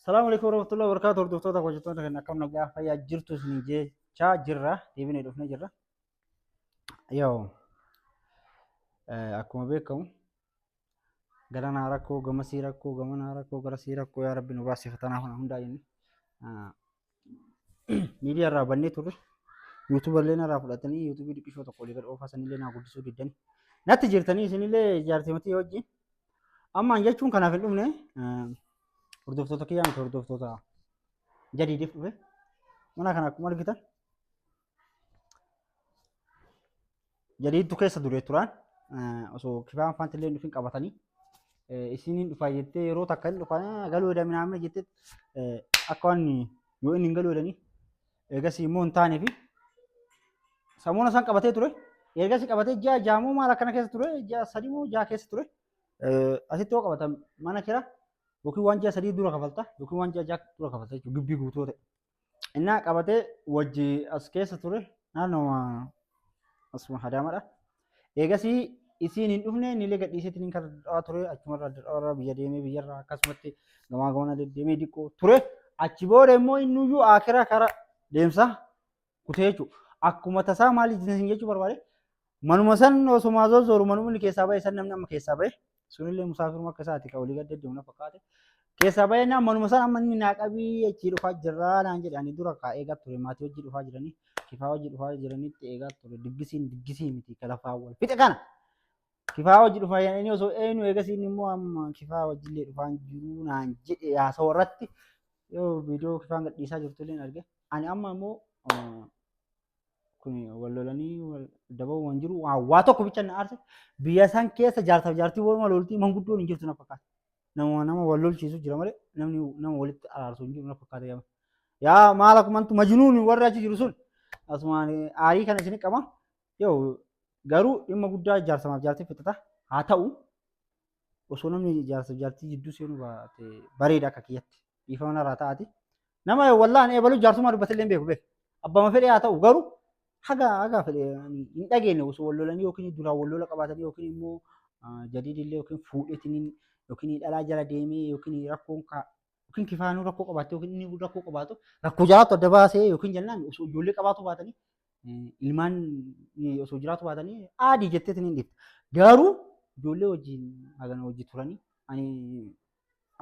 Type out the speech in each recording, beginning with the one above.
Salaamu alaikum warahmatullahi wabarakatuh. Hordoftoota hojjettoota keenya akkam nagaa fayyaa jirtu isin jechaa jirra. Deebinee dhufnee jirra. Yoo akkuma beekamu garanaa rakkoo gamasii rakkoo gamanaa rakkoo garasii rakkoo yaa rabbi nu baasii fatanaa kana hundaa jenne. Miidiyaa irraa bannee turre. Yuutuuba illee narraa fudhatanii yuutuubii dhiqishoo tokko olii gad oofaa sanillee naa guddisuu diddanii. Natti jirtanii isinillee jaartimatii wajjin. Ammaan jechuun kanaaf hin dhufne hordoftoota kiyyaa miti hordoftoota jadiidiif dhufe. Mana kana akkuma argitan jadiidtu keessa duree turaan osoo kifaan faanti illee dhufin qabatanii isiniin dhufaa jettee yeroo takka hin dhufaa galuu edamina naamne jettee akka waan yoo inni hin galuu edanii eegasii immoo hin taanee fi Samuuna san qabatee ture. Ergasii qabatee ji'a jaamoo maal akkana keessa ture ji'a sadii moo ja'a keessa ture. Asitti yoo qabatan mana kira yookiin waan ji'a sadii dura kafalta yookiin waan ji'a ja'a dura kafalta jechuudha gibbii guutuu ta'e. Innaa qabatee wajji as keessa ture naannoo asuma hadaamadha. Eegasii isiin hin dhufne inni illee gadhiiseetiin hin karraa ture achumarraa dirqamarraa biyya deemee biyyarraa akkasumatti gamaa gamana deddeemee diqqoo ture. Achi booda immoo innuyyuu akira kara deemsa kutee jechuudha. Akkuma tasaa maal isin jechuu barbaade manuma san osuma zozzooru manuma inni keessaa bahe san namni amma keessaa bahe sunillee musaafiruma akka isaati ka olii gad deddeemu na fakkaate. Keessaa bahee naan manuma san amma inni naa qabii achii dhufaa jirraa naan jedhe ani dura kaa eegaa ture maatii hojii dhufaa jiranii kifaa hojii dhufaa jiranitti eegaa ture diggisiin diggisii miti ka lafaa wal fixe kana. Kifaa hojii dhufaa jedhanii osoo eenyu eegasii inni immoo amma kifaa hojiillee dhufaa jiruu naan jedhe haasawa irratti yoo viidiyoo kifaan gadhiisaa jirtu illee arge. Ani amma immoo kun wal lolanii wal daba'uu waan jiru waa waa tokko bicha na aarse biyya san keessa jaarsaaf jaartii waluma loltii manguddoon hin jirtu na fakkaata. Nama nama wal lolchiisu jira malee namni nama walitti araarsu hin jiru na fakkaata yaa. Yaa maal akkumantu majnuun warri achi jiru sun asumaan aarii kana isin qaba. Yoo garuu dhimma guddaa jaarsamaaf jaartii fixata haa ta'u osoo namni jaarsaaf jaartii jidduu seenuu baate bareeda akka kiyyatti dhiifama narraa ta'aati. Nama wallaan eebaluu jaarsummaa dubbatillee hin beeku beeku. Abbama fedhee haa ta'u garuu haga haga fedhe hin dhageenye osoo wal lolanii yookiin duraan wal lola qabaatanii yookiin immoo jadiidillee yookiin fuudheetiin yookiin dhalaa jala deemee yookiin rakkoon yookiin kifaanuu rakkoo qabaatte yookiin inni rakkoo qabaatu rakkoo jalaatu adda baasee yookiin jennaan osoo ijoollee qabaatu baatanii ilmaan osoo jiraatu baatanii aadii jetteetiin hin dhiifte. Garuu ijoollee wajjin hagana hojii turanii ani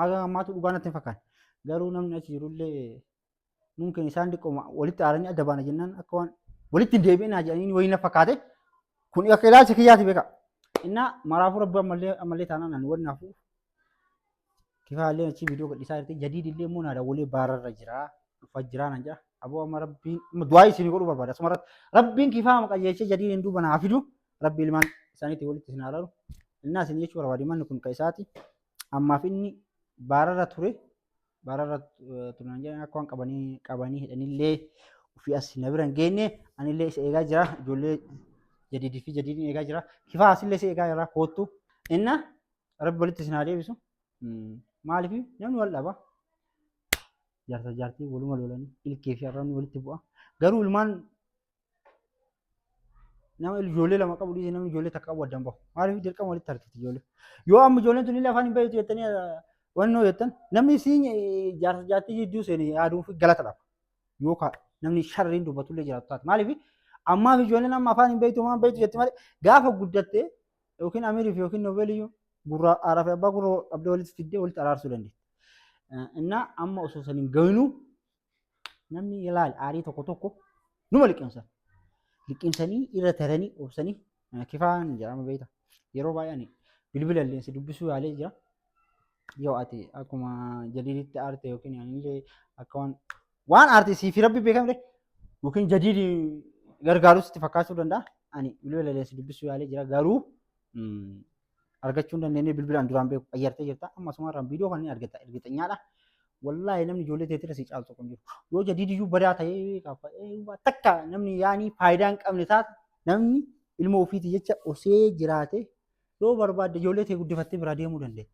haga ammaatu dhugaa natti hin fakkaanne. Garuu namni achi jirullee mumkin isaan xiqqooma walitti aaranii adda baana jennaan akka waan walitti hin deebi'inaa jedhanii wayii na fakkaate kun akka ilaalcha kiyyaati beeka. Innaa maraafuu rabbi ammallee ammallee taanaan ani wanni hafu kifaallee achi viidiyoo gadhiisaa jirti jadiid illee immoo naa dawwalee baararra jira dhufaa jira naan jedha aboo amma rabbiin amma du'aa isinii godhuu barbaada asuma irratti rabbiin kifaa qajeelchee jadiid hin duuba naa fidu rabbi ilmaan isaaniitti walitti isin araru innaa isin jechuu barbaade manni kun ka isaati ammaaf inni baararra ture baararra turan jedhan akka waan qabanii qabanii hidhanillee ofii as na bira hin geenye anillee isa eegaa jira ijoollee jadiidii fi jadiidiin eegaa jira kifaa asillee isa eegaa jira koottu inna rabbi walitti isin haa deebisu maaliif namni wal dhaba jaarsa jaartii waluma lolanii ilkee fi arrabni walitti bu'a garuu ilmaan Nama ijoollee lama qabu dhiisee namni ijoollee takka qabu addaan bahu. Maaliif dirqama walitti harkifti ijoollee. Yoo amma ijoolleen tun illee afaan hin beektu jettanii wannoo jettan namni siin jaarsa jaartii jidduu seene yaaduu fi galata dhaba. Yoo ka namni sharriin dubbatullee jiraatu taate. Maaliif ammaaf ijoolleen amma afaan hin beektu waan beektu jetti malee gaafa guddatte yookiin Amiriif yookiin Noobeeliyyuu gurra aaraa fi abbaa gurra qabdee walitti fiddee walitti araarsuu dandeetti. Innaa amma osoo san hin gahinu Namni ilaali aarii tokko tokko numa liqimsan. Liqimsanii irra taranii obsanii kifaan jedhama beekta. Yeroo baay'ee ani bilbila illee si dubbisuu yaalee jira. Yoo ati akkuma jadiiditti aarte yookiin anillee akka waan waan aarte siif rabbi beekamre yookiin jadiidi gargaarus sitti fakkaachuu danda'a. Ani bilbila illee si dubbisuu yaalee jira garuu argachuu hin dandeenye bilbilaan duraan beeku qayyartee jirta amma asumarraan viidiyoo kan ni argata ergixanyaadha. Wallaahi namni ijoollee teetira si caaltu kun jiru. Yoo jadiid iyyuu badaa ta'ee kaaffa'ee takka namni yaanii faayidaa hin qabne taate namni ilma ofiiti jecha osee jiraate yoo barbaadde ijoollee tee guddifattee biraa deemuu dandeetta.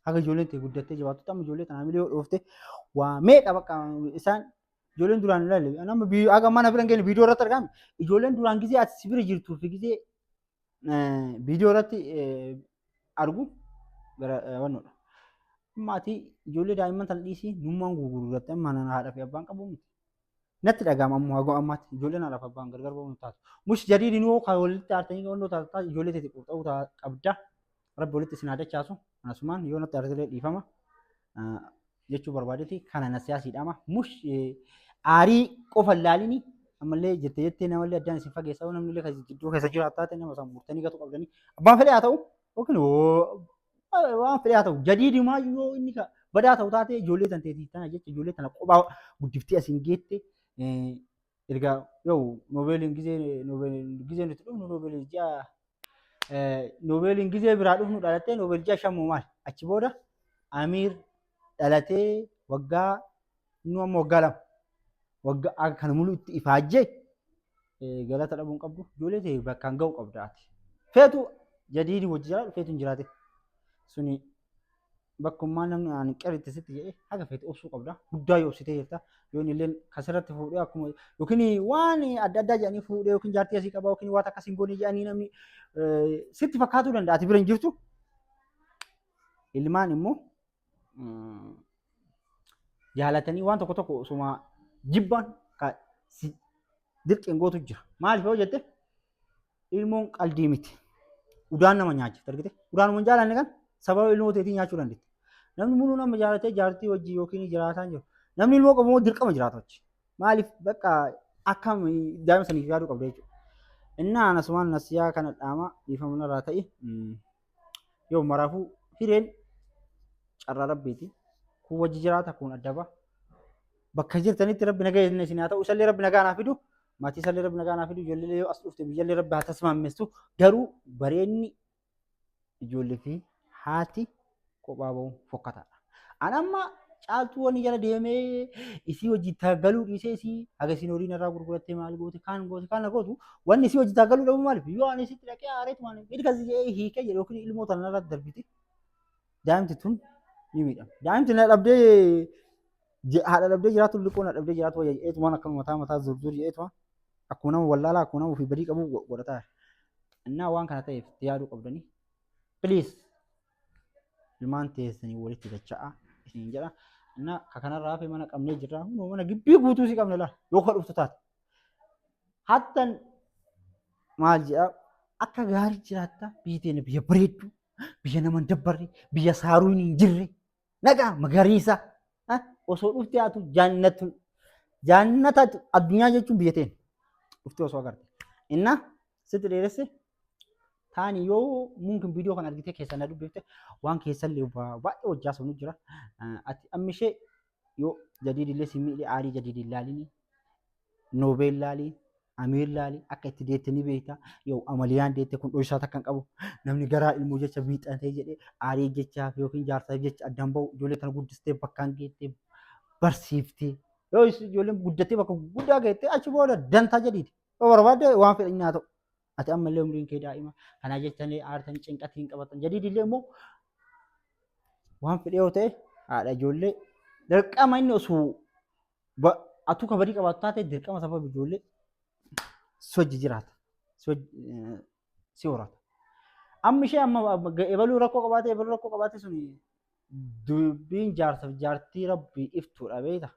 Haga ijoolleen tee guddattee jabaattutti amma ijoollee tanaa milee yoo dhoofte waa meeqa bakka isaan ijoolleen duraan ilaalle nama haga mana bira hin geenye viidiyoo irratti argame ijoolleen duraan gizee ati si bira jirtuu fi gizee viidiyoo irratti argu gara wannoodha. Amma ati ijoollee daa'imman tana dhiisii nummaan gurgurratte amma nana haadha fi abbaan qabu miti. Natti dhaga'ama ammoo hagoo ammaatti ijoolleen haadha fi abbaan gargar ba'uun taatu. Mush jadiidin yoo kan walitti aartanii wannoo taatu ijoollee teeti qurxa'uu qabda. Rabbi walitti isin haa dachaasu. Anasumaan yoo natti aartellee dhiifama jechuu barbaadeeti kana na siyaasiidhaama. Mush aarii qofa ilaalini ammallee jette jettee namallee addaan isin fageessa yoo namni illee kan jidduu keessa jiraatu taate nama isaan murtanii gatu qabdanii abbaan fedhe haa ta'u yookiin waan fedhe haa ta'u jadiidumaa yoo inni ka badaa ta'u taate ijoollee tan teetii tana jecha ijoollee tana kophaa guddiftee asiin geette erga yoo noobeeliin gizee noobeeliin gizee nuti dhufnu noobeeliin ji'a noobeeliin gizee biraa dhufnu dhalattee noobeel ji'a shan moo maal achi booda Amiir dhalatee waggaa inni amma waggaa 2 waggaa kana mulu itti ifaajjee galata dhabuu hin qabdu ijoollee ta'e bakkaan ga'u qabda ati feetu jadiidi wajji jiraadhu feetu hin jiraate suni bakkummaa namni ani qeritti sitti jedhee haga feete obsuu qabda guddaa yoo obsitee jirta yoo inni illee kasirratti fuudhee akkuma yookiin waan adda addaa jedhanii fuudhee yookiin jaartii asii qaba yookiin waan akkas hin goone jedhanii namni sitti fakkaatuu danda'a ati bira hin jirtu ilmaan immoo jaalatanii waan tokko tokko osuma jibbaan ka si dirqiin gootu jira. Maaliif yoo jette ilmoon qaldii miti. Udaan nama nyaachifti argite. Udaanuma hin jaalanne kan sababa ilmoo teetii nyaachuu dandeetti. Namni muluu nama jaalatee jaartii wajji yookiin jiraataa hin jiru. Namni ilmoo qabu immoo dirqama jiraata wajji. Maaliif bakka akkam daa'ima saniif yaaduu qabda jechuudha. Innaa anasumaan nasiyaa kana dhaama dhiifama narraa ta'i. Yoo maraafuu hireen carraa rabbiiti. Kun wajji jiraata kun adda ba'a. Bakka jirtanitti rabbi nagaa isin haa ta'u isallee rabbi nagaa naa fidu. Maatii isallee rabbi nagaa naa fidu. Ijoollee yoo as dhufte biyyallee rabbi haa tasmaammeessu. Garuu bareenni ijoollee fi haati kophaa ba'uun fokkataadha. An amma caaltuu wani jala deemee isii hojii taagaluu dhiisee isii haga isiin horii narraa gurgurattee maal goote kaan goote kaan na gootu wanni isii hojii taagaluu dhabu maaliif yoo ani isitti dhaqee aareetu waan inni kasi jedhee hiikee jedhe yookiin ilmoo tana narraa darbite daa'imti tun ni miidhama. Daa'imti na dhabdee haadha dhabdee jiraatu liqoo na dhabdee jiraatu wayya jedheetumaan akkuma mataa mataa zurzuur jedheetumaan akkuma nama wallaalaa akkuma nama ofii badii qabu godhataa. Innaa waan kana ta'eef itti yaaduu qabdanii. Please ilmaan teessanii walitti dacha'aa isiniin jedha. Innaa ka kanarraa hafe mana qabnee jirra. Hunoo mana gibbii guutuu si qabne laa yoo ka dhuftu taate. Hattan maal jedha akka gaarii jiraatta biyyi teenya biyya bareedduu biyya nama hin dabbarre biyya saaruun hin jirre nagaa magariisa osoo dhuftee atu jaannatu jaannata addunyaa jechuun biyya teenya dhuftee osoo agarte. Innaa sitti dheeresse taani yoo mumkin viidiyoo kana argitee keessan na dubbifte waan keessallee baay'ee hojjaa sonu jira. Ati amma ishee yoo jadiidillee si miidhe aarii jadiidi ilaalini noobeel laali amiir laali akka itti deette ni beekta yoo amaliyaan deette kun dhoysaa takka hin qabu namni garaa ilmoo jecha miixatee jedhee aarii jechaaf yookiin jaarsaaf jecha addaan ba'u ijoollee tana guddistee bakkaan geettee barsiiftee yoo ijoolleen guddattee bakka guddaa geettee achi booda dantaa jadiidi yoo barbaadde waan fedhan haa ta'u. Ati ammallee umriin kee daa'ima. Kanaa jettanii aartanii cinqatii hin qabatan. Jadiidillee immoo waan fedhee yoo ta'e haadha ijoollee dirqama inni osoo atuu kabadii qabaattu taate dirqama sababa ijoollee si wajji jiraata. Si horata. Amma ishee amma ebaluu rakkoo qabaate ebaluu rakkoo qabaate suni dubbiin jaarsaaf jaartii rabbii iftuudha beekta.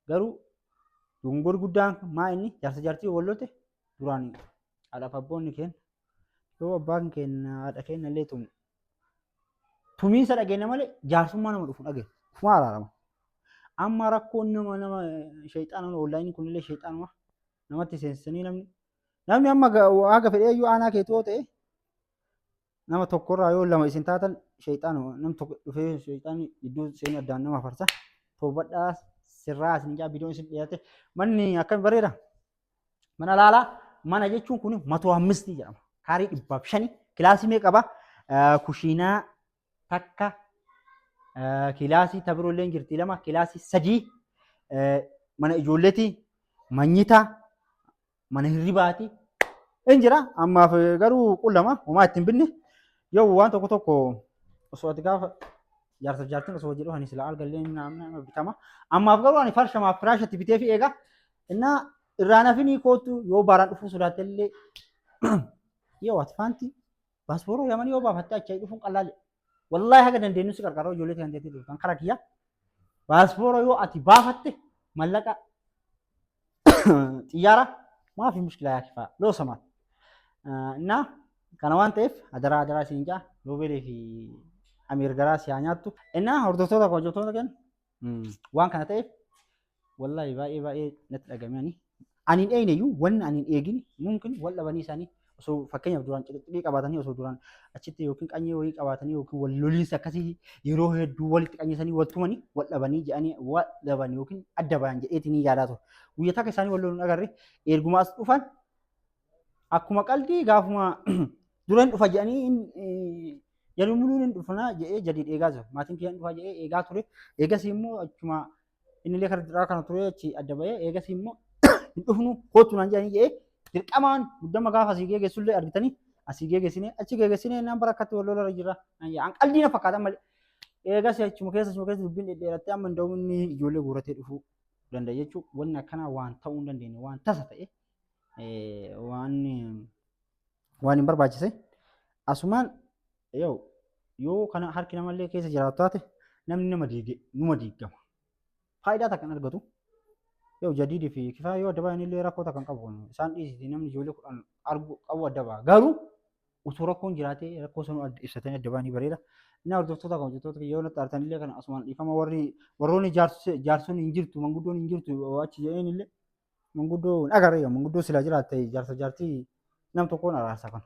Garuu dogongorri guddaan maa inni jaarsa jaartii wal lolte duraan haadhaaf abboonni keenya yoo abbaan keenya haadha keenya illee tumu tumiinsa dhageenya malee jaarsummaa nama dhufu dhageenya ufuma araarama. Amma rakkoon nama nama sheexaana onlaayinii kunillee sheexaanuma namatti seensisanii namni namni amma haga fedhee iyyuu aanaa keetu yoo ta'e nama tokkorraa yoo lama isin taatan sheexaanuma nam tokko dhufee sheexaanni gidduu seenee addaan nama farsa toobadhaa sirraa isin jaa viidiyoon isin dhiyaate manni akkami bareeda mana laalaa mana jechuun kun matoo ammistii jedhama kaarii 500 kilaasii mee qaba kushiinaa takka kilaasii tabiroo illee jirti lama kilaasii sadii mana ijoolleeti manyita mana hirribaati in jira ammaaf garuu qullama homaa ittiin binne yoo waan tokko tokko osoo ati gaafa jaarsaaf jaartiin osoo hojii dhufanii sila algallee nama bitama ammaaf garuu ani farshamaaf firaashatti bitee fi eega innaa irraa nafinii kootu yoo baaraan dhufuu sodaatte illee yoo ati faanti baaspooroo yamanii yoo baafatte achi dhufuun qallaale. Wallaahi haga dandeenyu si qarqara ijoollee kan teetii dhuftan kara kiyya. Baaspoora yoo ati baafatte mallaqa xiyyaara maafi mushkilaa yaa kifaa loo samaa. Innaa kana waan ta'eef adaraa adaraa isin jaa Roobeelee fi Amiir garaa si haa nyaattu. Innaa hordoftoota kabajamtoota kenna waan kana ta'eef Wallaahi baay'ee baay'ee natti dhagame ani. Ani hin eegne iyyuu wanni ani hin eegin mumkin wal dhabanii isaanii osoo fakkeenyaaf duraan ciqiciqii qabaatanii osoo duraan achitti yookiin qanyee wayii qabaatanii yookiin wal loliinsa akkasii yeroo hedduu walitti qanyisanii wal tumanii wal dhabanii jedhanii wal dhaban yookiin adda bayan jedheetiin ni yaadaa ture. Guyya takka isaanii wal loluun agarre erguma as dhufan akkuma qaldii gaafuma dura hin dhufa jedhanii jedhu muluun hin dhufnaa jedhee jadiid eegaa jira. Maatiin kiyya hin dhufa jedhee eegaa ture. Eegasii immoo achuma innillee kara duraa kana ture achi adda ba'ee eegasii immoo hin dhufnu kootu naan jedhanii jedhee dirqamaan muddama gaafa asii geegessullee argitanii asii geegessinee achi geegessinee naan bara akkatti wal lolarra jira naan jedha. An qaldii na fakkaata malee. Eegas achuma keessa dubbiin dhedheerattee amma hin inni ijoollee guuratee dhufuu danda'a jechuudha. Wanni akkanaa waan ta'uu hin dandeenye waan tasa ta'e waan waan hin barbaachise. Asumaan yoo yoo kana harki namallee keessa jiraatu taate namni nama diige numa diigama. Faayidaa takka hin argatu. Yoo jadiidii fi kifaa yoo adda bahan illee rakkoo takka hin qabu. Isaan dhiisiti namni ijoollee 10 argu qabu adda baha. Garuu utuu rakkoon jiraatee rakkoo sanuu adda ibsatanii adda bahanii bareeda. Inni hordoftoota kan hojjettoota yoo natti aartan illee kana asumaan dhiifama warri warroonni jaarsonni hin jirtu manguddoon hin jirtu achi jedheen illee Manguddoo hin agarre yaa manguddoo silaa jiraatte jaarsa jaartii nam tokkoon araarsa kana.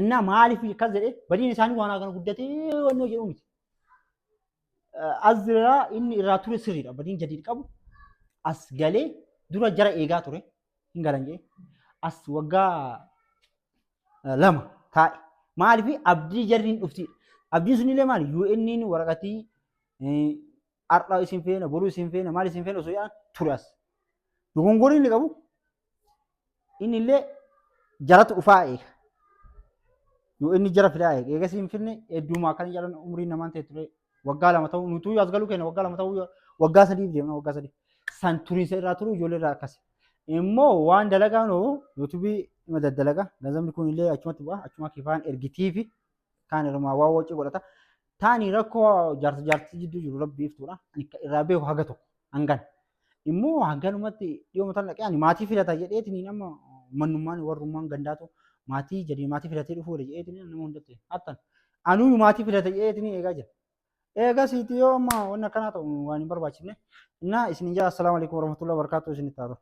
Innaa maaliif akkas jedhee badiin isaanii waan kana guddatee wannoo jedhu miti. As jiraa inni irraa ture sirriidha badiin jadiid qabu as galee dura jara eegaa ture hin galan jedhee as waggaa 2 taa'e. Maaliif abdii jarri hin dhufti. Abdiin sunillee maali UN'n waraqatii har'a isin feena boru isin feena maal isin feena osoo jedhan ture as. Dogongorri inni qabu inni illee jaratu dhufaa eega. Yoo inni jara fidaa eega. Eegas hin finne hedduuma akkana jedhan umriin namaan ta'e ture. Waggaa 2 ta'uu nutuu as galuu keenya waggaa 2 ta'uu waggaa sadiif deemna waggaa 3. San turiinsa irraa turuu ijoollee irraa akkas. Immoo waan dalagaan hoo yuutuubii ima daddalaga. Ganzabni kun illee achumatti bu'a. Achuma kifaan ergitiifi kaan irrumaa waa wacii godhata. Taani rakkoo jaarsa jaartii jidduu jiru rabbi iftuudha. Ani irraa beeku haga tokko hangan. Immoo hanganumatti dhiyooma tan dhaqee ani maatii filata jedheetiin amma mannummaan warrummaan gandaatu maatii jedhee maatii filatee dhufuu jedheetiin nama hundatti hattan. Anuu maatii filata jedheetiin eegaa jira. Eegasiiti yoo amma wanni akkanaa ta'u waan hin barbaachifne. Innaa isin jaa assalaamu alaikum warahmatullahi wabarakatuh isinitti haa ta'u.